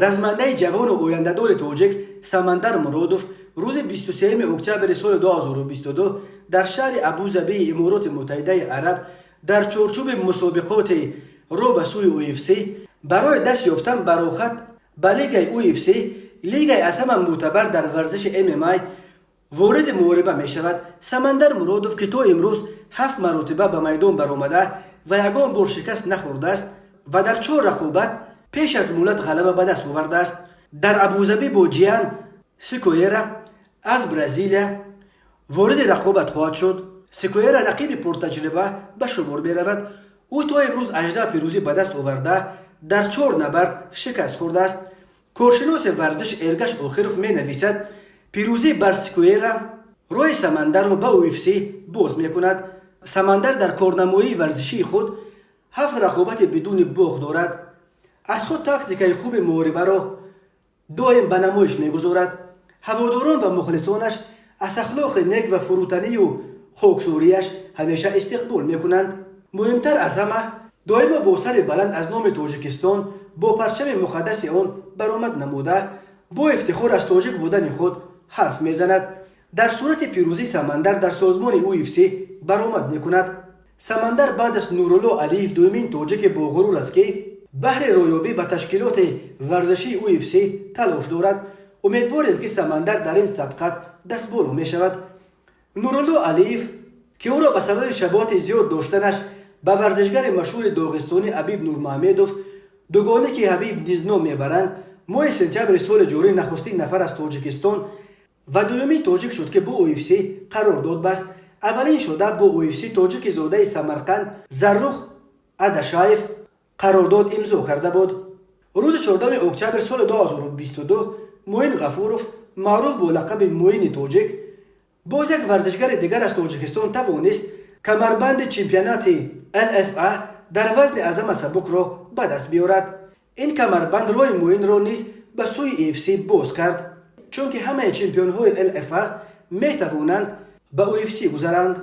Размандаи ҷавону ояндадори тоҷик Самандар Муродов рӯзи 23 октябри соли 2022 дар шаҳри Абузабии Имороти Муттаҳидаи Араб дар чорчӯби мусобиқоти роҳ ба сӯи UFC барои даст ёфтан ба роҳхат ба лигаи UFC, лигаи аз ҳама мӯътабар дар варзиши MMA, вориди муҳориба мешавад. Самандар Муродов, ки то имрӯз ҳафт маротиба ба майдон баромада ва ягон бор шикаст нахӯрдааст ва дар чор рақобат пеш аз муҳлат ғалаба ба даст овардааст, дар Абузабӣ бо Ҷиан Сикоера аз Бразилия вориди рақобат хоҳад шуд. Сикоера рақиби пуртаҷриба ба шумор меравад. Ӯ то имрӯз 18 пирӯзӣ ба даст оварда, дар чор набард шикаст хӯрдааст. Коршиноси варзиш Эргаш Охиров менависад: пирӯзӣ бар Сикоера роҳи Самандарро ба UFC боз мекунад. Самандар дар корнамоии варзишии худ ҳафт рақобати бидуни бохт дорад. Аз худ тактикаи хуби муҳорибаро доим ба намоиш мегузорад. Ҳаводорон ва мухлисонаш аз ахлоқи нек ва фурӯтанию хоксориаш ҳамеша истиқбол мекунанд. Муҳимтар аз ҳама, доимо бо сари баланд аз номи Тоҷикистон бо парчами муқаддаси он баромад намуда, бо ифтихор аз тоҷик будани худ ҳарф мезанад. Дар сурати пирӯзӣ Самандар дар созмони UFC баромад мекунад. Самандар баъд аз Нурулло Алиев дуюмин тоҷики боғурур аст, ки баҳри роҳёбӣ ба ташкилоти варзишии UFC талош дорад. Умедворем, ки Самандар дар ин сабқат дастболо мешавад. Нурулло Алиев, ки ӯро ба сабаби шабоҳати зиёд доштанаш ба варзишгари машҳури доғистонӣ Ҳабиб Нурмуҳамедов, дугоне ки Ҳабиб низ ном мебаранд, моҳи сентябри соли ҷорӣ нахустин нафар аз Тоҷикистон ва дуюмин тоҷик шуд, ки бо UFC қарордод баст. Аввалин шуда бо UFC тоҷики зодаи Самарқанд Заррух Адашаев қарордод имзо карда буд. Рӯзи 14 октябри соли 2022 Муин Ғафуров, маъруф бо лақаби Муини Тоҷик, боз як варзишгари дигар аз Тоҷикистон, тавонист камарбанди чемпионати LFA дар вазни аз ҳама сабукро ба даст биёрад. Ин камарбанд роҳи Муинро низ ба сӯи UFC боз кард, чунки ҳамаи чемпионҳои LFA метавонанд ба UFC гузаранд.